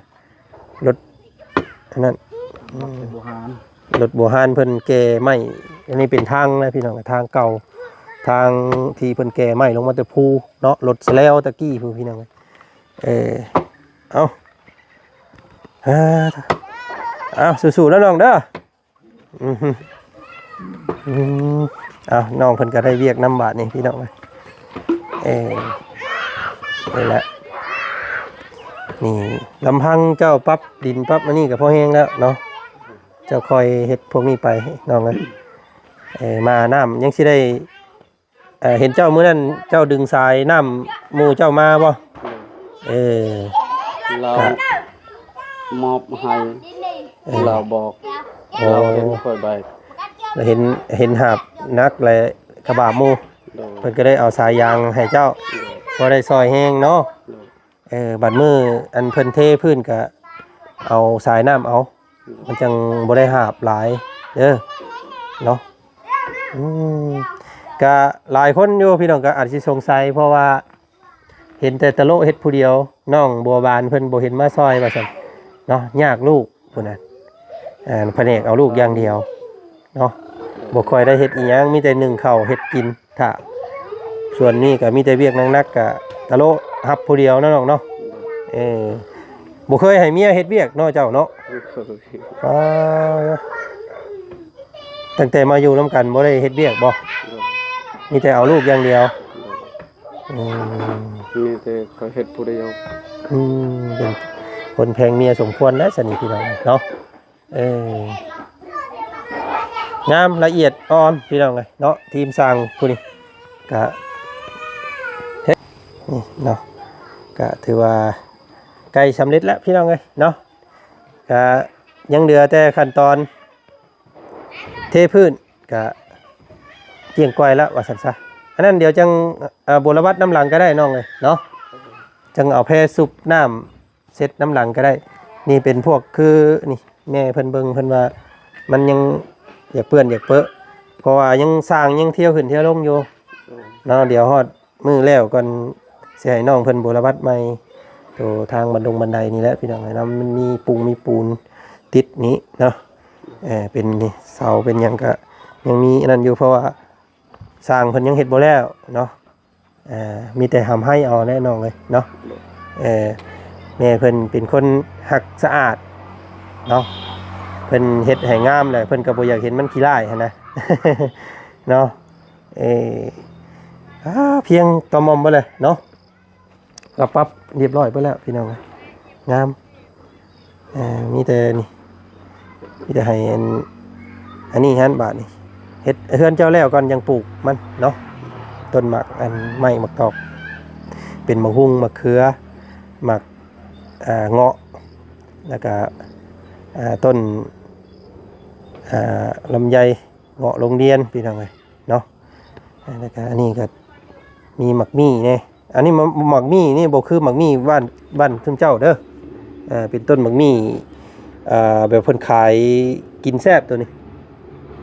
ລົດອັນນັ້ນ ອືມ ລົດບູຮານ ລົດບູຮານເພິ່ນແກ່ໄມ້. ອັນນີ້ເປັນທາງນະພີ່ນ້ອງ ທາງເກົ່າ ທາງທີ່ເພິ່ນແກ່ໄມ້ລົງມາແຕ່ພູເນາະ ລົດສະແລວຕະກີ້ພຸ້ນພີ່ນ້ອງ. ເອີ ເອົາ ເອົາ ສູ້ໆເດີນ້ອງເດີ. ອືມ ອືມ ເອົາ ນ້ອງເພິ່ນກໍໄດ້ວຽກນຳບາດນີ້ພີ່ນ້ອງເອີຍ. ເອີ ນີ້ແຫຼະ ນີ້ ລຳພັງເຈົ້າປັບດິນປັບອັນນີ້ກໍພໍແຮງແລ້ວເນາະ ເຈົ້າຄ່ອຍເຮັດພວກນີ້ໄປນ້ອງເອີຍ. ເອີ ມານ້ຳຍັງຊິໄດ້ ເອີ ເຫັນເຈົ້າມື້ນັ້ນເຈົ້າດຶງສາຍນ້ຳໝູ່ເຈົ້າມາບໍ່? ເອີ ລາວມອບໃຫ້ ເອີ ລາວບອກ ໂອ້ ລາວເຫັນຂ້ອຍແບກ ລາວເຫັນ ເຫັນຫາບໜັກ ແລະ ກະບາບໝູ່ ໂດຍ ເພິ່ນກໍໄດ້ເອົາສາຍຢາງໃຫ້ເຈົ້າ ໂດຍ ພໍໄດ້ຊ່ອຍແຮງເນາະ ໂດຍ. ເອີ ບັດມື້ອັນເພິ່ນເທພື້ນກະເອົາສາຍນ້ຳເອົາ ມັນຈັ່ງບໍ່ໄດ້ຫາບຫຼາຍເດີເນາະ. ອືມ ກະຫຼາຍຄົນຢູ່ພີ່ນ້ອງ ກະອາດຊິສົງໄສ ເພາະວ່າເຫັນແຕ່ຕະໂລະເຮັດຜູ້ດຽວ ນ້ອງບົວບານເພິ່ນບໍ່ເຫັນມາຊ່ອຍວ່າຊັ້ນເນາະ ຍາກລູກພຸ້ນນະ ອ່າ ພະແນກເອົາລູກຢ່າງດຽວເນາະ ບໍ່ຄ່ອຍໄດ້ເຮັດອີ່ຫຍັງ ມີແຕ່ໜຶ້ງເຂົ້າເຮັດກິນ ຖ້າ ສ່ວນນີ້ກໍມີແຕ່ວຽກໜັກໆ ກໍຕະໂລະຮັບຜູ້ດຽວເນາະນ້ອງເນາະ. ເອີ ບໍ່ເຄີຍໃຫ້ເມຍເຮັດວຽກເນາະເຈົ້າເນາະ. ບໍ່ເຄີຍ. ອາ ຕັ້ງແຕ່ມາຢູ່ນຳກັນບໍ່ໄດ້ເຮັດວຽກບໍ່? ບໍ່. ມີແຕ່ເອົາລູກຢ່າງດຽວ. ບໍ່. ອືມ ມີແຕ່ຂ້ອຍເຮັດຜູ້ດຽວ. ອືມ ເປັນຄົນແພງເມຍສົມຄວນນະ ຊັ້ນນີ້ພີ່ນ້ອງເນາະ. ເອີ ງາມລະອຽດອ່ອນພີ່ນ້ອງເອີຍເນາະ. ທີມຊ່າງຜູ້ນີ້ກະເຮັດນີ້ເນາະ ກະຖືວ່າໃກ້ສຳເລັດແລ້ວພີ່ນ້ອງເອີຍເນາະ. ກະຍັງເຫຼືອແຕ່ຂັ້ນຕອນເທພື້ນ ກະກ້ຽງກ້ອຍແລ້ວວ່າຊັ້ນຊະ. ອັນນັ້ນດຽວຈັ່ງ ເອີ ບົວລະບັດນຳຫຼັງກໍໄດ້ນ້ອງເອີຍເນາະ ຈັ່ງເອົາແພຊຸບນ້ຳ ເຊັດນຳຫຼັງກໍໄດ້. ນີ້ເປັນພວກຄືນີ້ ແມ່ເພິ່ນເບິ່ງ ເພິ່ນວ່າມັນຍັງຢາກເປື້ອນຢາກເປິ ເພາະວ່າຍັງ ຊ່າງຍັງທຽວຂຶ້ນທຽວລົງຢູ່ເນາະ. ດຽວຮອດມື້ແລ້ວກ່ອນ ຊິໃຫ້ນ້ອງເພິ່ນບົວລະບັດໃໝ່ ໂຕທາງບັນດົງບັນໄດນີ້ແຫຼະພີ່ນ້ອງເອີຍເນາະ. ມັນມີປຸງມີປູນຕິດນີ້ເນາະ ເອີ ເປັນນີ້ເສົາເປັນຫຍັງກະຍັງມີອັນນັ້ນຢູ່ ເພາະວ່າຊ່າງເພິ່ນຍັງເຮັດບໍ່ແລ້ວເນາະ. ເອີ ມີແຕ່ຮ່ຳໄຫ້ເອົາແຫຼະນ້ອງເອີຍເນາະ. ເອີ ແມ່ເພິ່ນເປັນຄົນຮັກສະອາດເນາະ ເພິ່ນເຮັດໃຫ້ງາມແຫຼະ ເພິ່ນກໍບໍ່ຢາກເຫັນມັນຂີ້ລ້າຍຫັ້ນນະເນາະ. ເອີ ອາ ພຽງຕໍ່ໝ່ອມເບິດເລີຍເນາະ. ກໍປັບຮຽບຮ້ອຍເບິດແລ້ວພີ່ນ້ອງເອີຍ ງາມ. ເອີ ມີແຕ່ນີ້ ມີແຕ່ໃຫ້ອັນ ອັນນີ້ຫັ້ນ ບາດນີ້ເຮັດເຮືອນເຈົ້າແລ້ວກ່ອນ ຈັ່ງປູກມັນເນາະ. ຕົ້ນໝາກ ອັນ ໄມ້ໝາກຕອກ ເປັນໝາກຮຸ່ງ ໝາກເຂືອ ໝາກ ອ່າ ເງາະ ແລ້ວກະ ອ່າ ຕົ້ນ ອ່າ ລຳໄຍ ເງາະໂຮງຮຽນ ພີ່ນ້ອງເອີຍເນາະ. ແລ້ວກະອັນນີ້ກະມີໝາກມີ້ແດ່. ອັນນີ້ໝາກ ໝາກມີ້ນີ້ບໍ່ຄືໝາກມີ້ບ້ານ ບ້ານຊຸມເຈົ້າເດີ. ເອີ ເປັນຕົ້ນໝາກມີ້ ເອີ ແບບເພິ່ນຂາຍກິນແຊບໂຕນີ້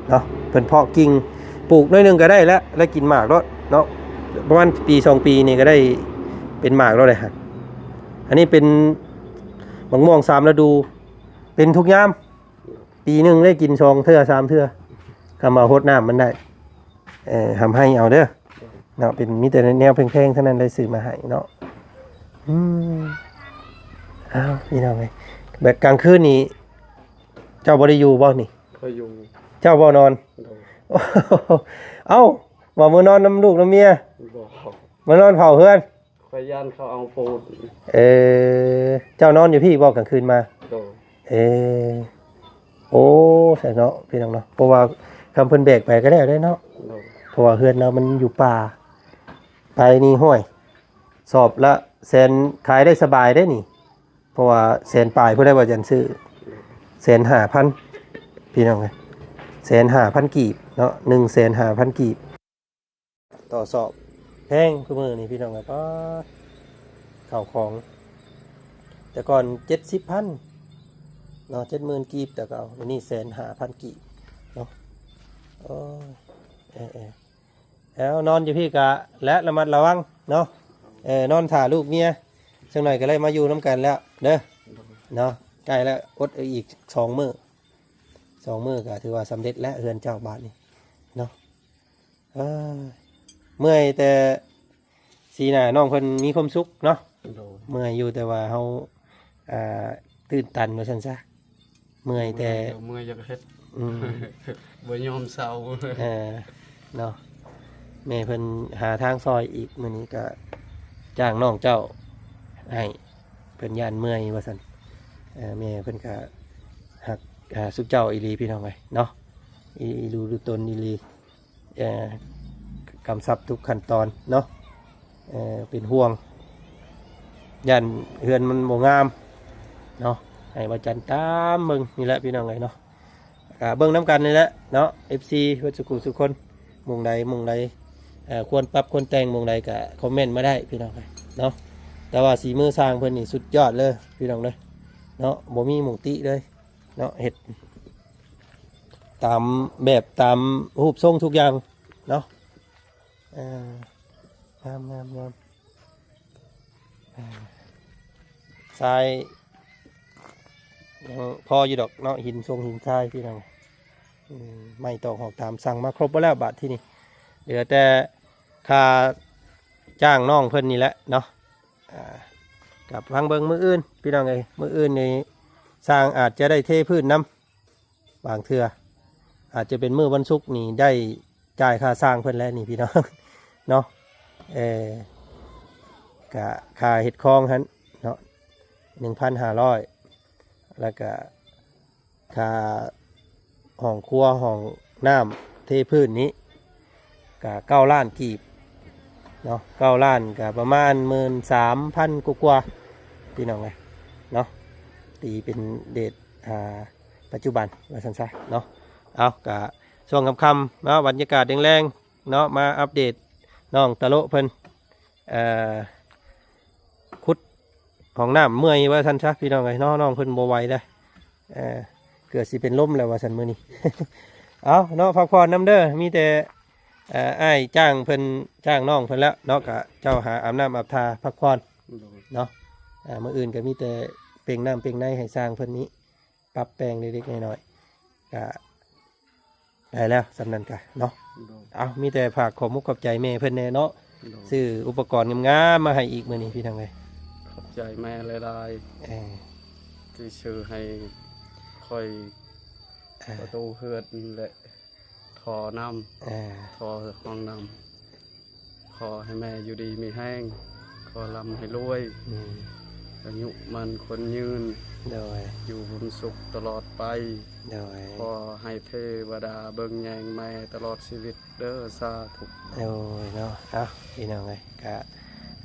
ເນາະ. ເພິ່ນເພາະກິ່ງ ປູກໜ້ອຍໜຶ່ງກໍໄດ້ແລ້ວ ແລ້ວກິນໝາກໂລດເນາະ. ປະມານປີສອງປີນີ້ກໍໄດ້ເປັນໝາກໂລດເລີຍ. ອັນນີ້ເປັນໝາກມ່ວງສາມລະດູ ເປັນທຸກຍາມ. ປີໜຶ່ງໄດ້ກິນສອງເທື່ອສາມເທື່ອ ກະມາຫົດນ້ຳມັນໄດ້. ເອີ ຮ່ຳໄຫ້ເອົາເດີເນາະ. ເປັນ ມີແຕ່ແນວແພງໆ ເທົ່ານັ້ນ ໄດ້ຊື້ມາໃຫ້ເນາະ. ອືມ ອ້າວ ພີ່ນ້ອງເອີຍ ແບບກາງຄືນນີ້ ເຈົ້າບໍ່ໄດ້ຢູ່ບໍ່ນີ້? ຂ້ອຍຢູ່. ເຈົ້າບໍ່ນອນ? ໂດຍ. ເອົ້າ ວ່າມື້ນອນນຳລູກນຳເມຍ? ບໍ່. ມານອນເຝົ້າເຮືອນ? ຂ້ອຍຢ້ານເຂົາເອົາປູນ. ເອີ ເຈົ້ານອນຢູ່ພີ້ບໍ່ກາງຄືນມາ? ໂດຍ. ເອີ ໂອ້ ຊັ້ນເນາະ ພີ່ນ້ອງເນາະ. ເພາະວ່າຄັນເພິ່ນແບກໄປກໍແລ້ວເດ້ເນາະ. ໂດຍ. ເພາະວ່າເຮືອນລາວມັນຢູ່ປ່າ. ໄປນີ້ ຫ້ວຍ ສອບລະແສນ ຂາຍໄດ້ສະບາຍເດ້ນີ້. ເພາະວ່າແສນປາຍ ຜູ້ໃດວ່າຈັ່ງຊື້ ແສນຫ້າພັນ ພີ່ນ້ອງເອີຍ ແສນຫ້າພັນກີບເນາະ ໜຶ່ງແສນຫ້າພັນກີບ. ຕໍ່ສອບແພງຄືມື້ນີ້ພີ່ນ້ອງເອີຍ. ປາດ ເຂົ້າຂອງ ແຕ່ກ່ອນເຈັດສິບພັນ ເນາະ ເຈັດໝື່ນກີບ ແຕ່ເກົ່າ ດຽວນີ້ແສນຫ້າພັນກີບເນາະ. ໂອ້ຍ ເອີໆ ແລ້ວນອນຢູ່ພີ້ກະ ແລະ ລະມັດລະວັງເນາະ. ເອີ ນອນຖ້າລູກເມຍ ຈັກໜ້ອຍກໍໄດ້ມາຢູ່ນຳກັນແລ້ວເດີເນາະ. ໃກ້ແລ້ວ ອົດເອົາອີກສອງມື້ ສອງມື້ກໍຖືວ່າສຳເລັດແລ້ວ ເຮືອນເຈົ້າບາດນີ້ເນາະ. ເອີ ເມື່ອຍ ແຕ່ສີໜ້ານ້ອງເພິ່ນມີຄວາມສຸກເນາະ. ໂດຍ ເມື່ອຍຢູ່ ແຕ່ວ່າເຮົາ ອ່າ ຕື່ນຕັນວ່າຊັ້ນຊະ. ເມື່ອຍແຕ່ ເມື່ອຍຢາກເຮັດ ອືມ ບໍ່ຍອມເຊົາ ເອີ ເນາະ. ແມ່ເພິ່ນຫາທາງຊ່ອຍອີກ ມື້ນີ້ກໍຈ້າງນ້ອງເຈົ້າໃຫ້ ເພິ່ນຢ້ານເມື່ອຍວ່າຊັ້ນ. ເອີ ແມ່ເພິ່ນກໍຮັກ ອ່າ ຊຸມເຈົ້າອີ່ຫຼີ ພີ່ນ້ອງເອີຍເນາະ. ອີ່ ອີ່ຫຼູດູຕົນອີ່ຫຼີ ເອີ ກຳຊັບທຸກຂັ້ນຕອນເນາະ. ເອີ ເປັນຫ່ວງ ຢ້ານເຮືອນມັນບໍ່ງາມເນາະ. ໃຫ້ວ່າຈັນຕາມເບິ່ງນີ້ແຫຼະ ພີ່ນ້ອງເອີຍເນາະ. ກະເບິ່ງນຳກັນນີ້ແຫຼະເນາະ ເອັຟຊີ ເບິດສູ່ຜູ້ສູ່ຄົນ. ໝ່ອງໃດ ໝ່ອງໃດ ເອີ ຄວນປັບຄວນແຕ່ງໝ່ອງໃດ ກະຄອມເມັນມາໄດ້ ພີ່ນ້ອງເອີຍເນາະ. ແຕ່ວ່າສີມືຊ່າງເພິ່ນນີ້ສຸດຍອດເລີຍ ພີ່ນ້ອງເດີເນາະ. ບໍ່ມີໝ່ອງຕິເລີຍເນາະ ເຮັດຕາມແບບຕາມຮູບຊົງທຸກຢ່າງເນາະ. ເອີ ງາມໆໆ ເອີ ຊາຍຍັງພໍຢູ່ດອກເນາະ ຫີນຊົງຫີນຊາຍ ພີ່ນ້ອງ. ອືມ ໄມ້ຕອກຫອກຕາມ ສັ່ງມາຄົບເບິດແລ້ວ ບາດທີນີ້ເຫຼືອແຕ່ຄ່າຈ້າງນ້ອງເພິ່ນນີ້ແຫຼະເນາະ. ອ່າ ກັບຟັງເບິ່ງມື້ອື່ນ ພີ່ນ້ອງເອີຍ. ມື້ອື່ນນີ້ຊ່າງອາດຈະໄດ້ເທພື້ນນຳ ບາງເທື່ອອາດຈະເປັນມື້ວັນສຸກນີ້ໄດ້ຈ່າຍຄ່າຊ່າງເພິ່ນແລ້ວນີ້ ພີ່ນ້ອງເນາະ. ເອີ ກະຄ່າເຮັດຄອງຫັ້ນເນາະ ໜຶ່ງພັນຫ້າຮ້ອຍ ແລ້ວກະຄ່າຫ້ອງຄົວຫ້ອງນ້ຳເທພື້ນນີ້ ກະເກົ້າລ້ານກີບເນາະ. ເກົ້າລ້ານກະປະມານໝື່ນສາມພັນກວ່າໆ ພີ່ນ້ອງເອີຍເນາະ. ຕີເປັນເຣດ ອ່າ ປັດຈຸບັນວ່າຊັ້ນຊະເນາະ. ເອົາ ກະຊ່ວງຄ່ຳໆເນາະ ບັນຍາກາດແລງໆເນາະ ມາອັບເດດນ້ອງຕະໂລະເພິ່ນ ເອີ ຂຸດຫ້ອງນ້ຳເມື່ອຍວ່າຊັ້ນຊະ ພີ່ນ້ອງເອີຍເນາະ. ນ້ອງເພິ່ນບໍ່ໄຫວແລ້ວ ເອີ ເກືອບຊິເປັນລົມແລ້ວວ່າຊັ້ນມື້ນີ້. ເອົາເນາະ ພັກຜ່ອນນຳເດີ. ມີແຕ່ ເອີ ອ້າຍຈ້າງເພິ່ນ ຈ້າງນ້ອງເພິ່ນແລ້ວເນາະ ກະເຈົ້າຫາອາບນ້ຳອາບທ່າພັກຜ່ອນ ໂດຍ ເນາະ. ເອີ ມື້ອື່ນກະມີແຕ່ເປັ່ງນ້ຳເປັ່ງໃນໃຫ້ຊ່າງເພິ່ນນີ້ ປັບແປງເລັກໆນ້ອຍໆ ກະໄດ້ແລ້ວ ສ່ຳນັ້ນກະເນາະ. ໂດຍ ເອົາ ມີແຕ່ຝາກຂອບມຸກຂອບໃຈແມ່ເພິ່ນແດ່ເນາະ ໂດຍ ຊື້ອຸປະກອນງາມໆມາໃຫ້ອີກມື້ນີ້ ພີ່ນ້ອງເອີຍ. ຂອບໃຈແມ່ຫຼາຍໆ ເອີ ທີ່ຊື້ໃຫ້ ຂ້ອຍ ເອີ ປະຕູເຮືອນ ແລະ ທໍ່ນ້ຳ ເອີ ທໍ່ຫ້ອງນ້ຳ. ຂໍໃຫ້ແມ່ຢູ່ດີມີແຮງ ຂໍລ່ຳໃຫ້ລວຍ ອືມ ອາຍຸໝັ້ນຂວັນຍືນ ໂດຍ ຢູ່ບຸນສຸກຕະຫຼອດໄປ ໂດຍ ຂໍໃຫ້ເທວະດາເບິ່ງແຍງແມ່ຕະຫຼອດຊີວິດເດີ ສາທຸ. ໂດຍເນາະ ເອົາ ພີ່ນ້ອງເອີຍ ກະ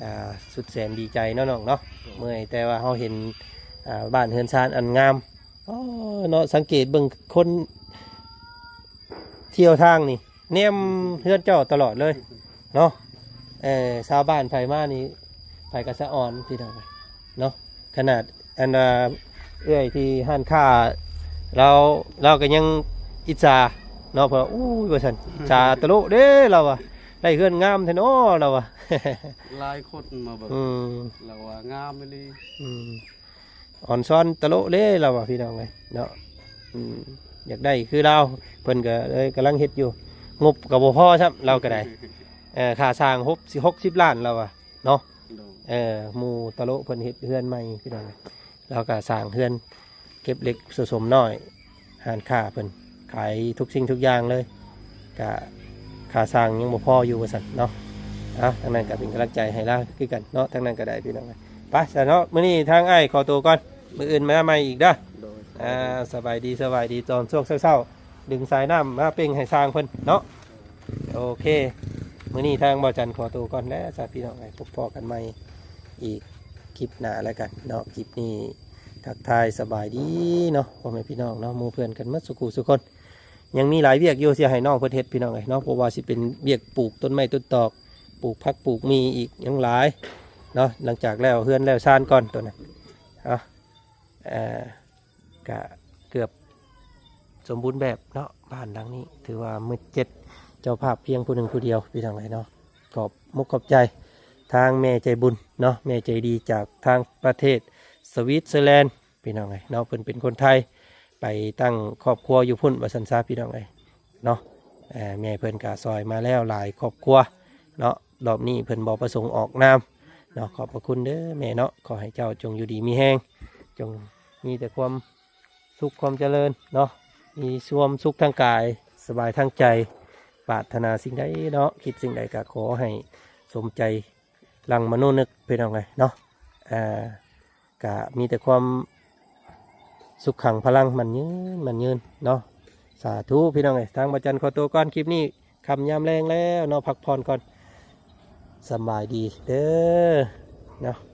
ອ່າ ສຸດແສນດີໃຈເນາະນ້ອງເນາະ ໂດຍ ເມື່ອຍ ແຕ່ວ່າເຮົາເຫັນ ອ່າ ບ້ານເຮືອນຊານອັນງາມ ອໍ ເນາະ ສັງເກດເບິ່ງຄົນທ່ຽວທາງນີ້ ແນມເຮືອນເຈົ້າຕະຫຼອດເລີຍເນາະ. ເອີ ຊາວບ້ານໃຜມານີ້ ໃຜກໍສະອອນ ພີ່ນ້ອງເນາະ. ຂະໜາດ ອັນ ເອີ ເອື້ອຍທີ່ຮ້ານຄ້າ ລາວ ລາວກໍຍັງອິດສາເນາະ ເພາະວ່າ ໂອ້ຍ ວ່າຊັ້ນ ສາຕະໂລະເດ້ ລາວວ່າ ໄດ້ເຮືອນງາມແທ້ເນາະ ລາວວ່າ. ຫຼາຍຄົນມາເບິ່ງ ອືມ ລາວວ່າງາມອີ່ຫຼີ ອືມ ອອນຊອນຕະໂລະເດ້ ລາວວ່າ ພີ່ນ້ອງເອີຍເນາະ. ອືມ ຢາກໄດ້ຄືລາວ ເພິ່ນກໍເລີຍກຳລັງເຮັດຢູ່ ງົບກໍບໍ່ພໍຊ້ຳ ລາວກໍໄດ້ ເອີ ຄ່າສ້າງຫົກ ຊິຫົກສິບລ້ານ ລາວວ່າເນາະ. ໂດຍ ເອີ ໝູ່ຕະໂລະເພິ່ນເຮັດເຮືອນໃໝ່ ພີ່ນ້ອງເອີຍ ລາວກໍສ້າງເຮືອນ ເກັບເລັກສະສົມນ້ອຍ ຮ້ານຄ້າເພິ່ນຂາຍທຸກສິ່ງທຸກຢ່າງເລີຍ ກະຄ່າສ້າງຍັງບໍ່ພໍຢູ່ວ່າຊັ້ນເນາະ. ເອົາ ທາງນັ້ນກະເປັນກຳລັງໃຈໃຫ້ລາວຄືກັນເນາະ ທາງນັ້ນກະໄດ້ ພີ່ນ້ອງ. ໄປຊະເນາະ ມື້ນີ້ທາງອ້າຍຂໍໂຕກ່ອນ ມື້ອື່ນມາໃໝ່ອີກເດີ. ໂດຍ ອ່າ ສະບາຍດີ ສະບາຍດີ ຕອນຊ່ວງເຊົ້າໆ ດຶງສາຍນ້ຳມາເປັ່ງໃຫ້ຊ່າງເພິ່ນເນາະ. ໂອເຄ ມື້ນີ້ທາງບ່າວຈັນຂໍໂຕກ່ອນແລ້ວຊະ ພີ່ນ້ອງເອີຍ ພົບພໍ້ກັນໃໝ່ອີກຄລິບໜ້າແລ້ວກັນເນາະ. ຄລິບນີ້ທັກທາຍສະບາຍດີເນາະ ພໍ່ແມ່ພີ່ນ້ອງເນາະ ໝູ່ເພື່ອນກັນໝົດສູ່ຄູ່ສູ່ຄົນ. ຍັງມີຫຼາຍວຽກຢູ່ ຊິໃຫ້ນ້ອງເພິ່ນເຮັດ ພີ່ນ້ອງເອີຍເນາະ ບໍ່ວ່າຊິເປັນວຽກປູກຕົ້ນໄມ້ຕົ້ນຕອກ ປູກຜັກປູກໝີ່ອີກ ຍັງຫຼາຍເນາະ. ຫຼັງຈາກແລ້ວເຮືອນແລ້ວຊານກ່ອນໂຕນັ້ນ ເອົາ ເອີ ກະເກືອບສົມບູນແບບເນາະ. ບ້ານຫຼັງນີ້ຖືວ່າມືເຈັດເຈົ້າພາບພຽງຜູ້ໜຶ່ງຜູ້ດຽວ ພີ່ນ້ອງເອີຍເນາະ. ຂອບມຸກຂອບໃຈທາງແມ່ໃຈບຸນເນາະ, ແມ່ໃຈດີຈາກທາງປະເທດສະວິດເຊີແລນ ພີ່ນ້ອງເອີຍເນາະ. ເພິ່ນເປັນຄົນໄທ ໄປຕັ້ງຄອບຄົວຢູ່ພຸ້ນວ່າຊັ້ນຊະ ພີ່ນ້ອງເອີຍເນາະ. ແມ່ເພິ່ນກະຊ່ອຍມາແລ້ວຫຼາຍຄອບຄົວເນາະ. ລອບນີ້ເພິ່ນບໍ່ປະສົງອອກນາມເນາະ. ຂອບພະຄຸນເດີແມ່ເນາະ, ຂໍໃຫ້ເຈົ້າຈົ່ງຢູ່ດີມີແຮງ, ຈົ່ງມີແຕ່ຄວາມສຸກຄວາມຈະເລີນເນາະ, ມີຄວາມສຸກທາງກາຍ ສະບາຍທາງໃຈ. ປາດຖະໜາສິ່ງໃດເນາະ, ຄິດສິ່ງໃດກະຂໍໃຫ້ສົມໃຈ ຫຼັງມະໂນນຶກ ພີ່ນ້ອງເອີຍເນາະ. ອ່າ ກະມີແຕ່ຄວາມສຸກຂັງພະລັງ ໝັ້ນຍືນ ໝັ້ນຍືນເນາະ. ສາທຸ ພີ່ນ້ອງເອີຍ. ທາງບ່າວຈັນຂໍຕົວກ່ອນ, ຄລິບນີ້ຄ່ຳຍາມແລງແລ້ວເນາະ, ພັກຜ່ອນກ່ອນ. ສະບາຍດີເດີເນາະ.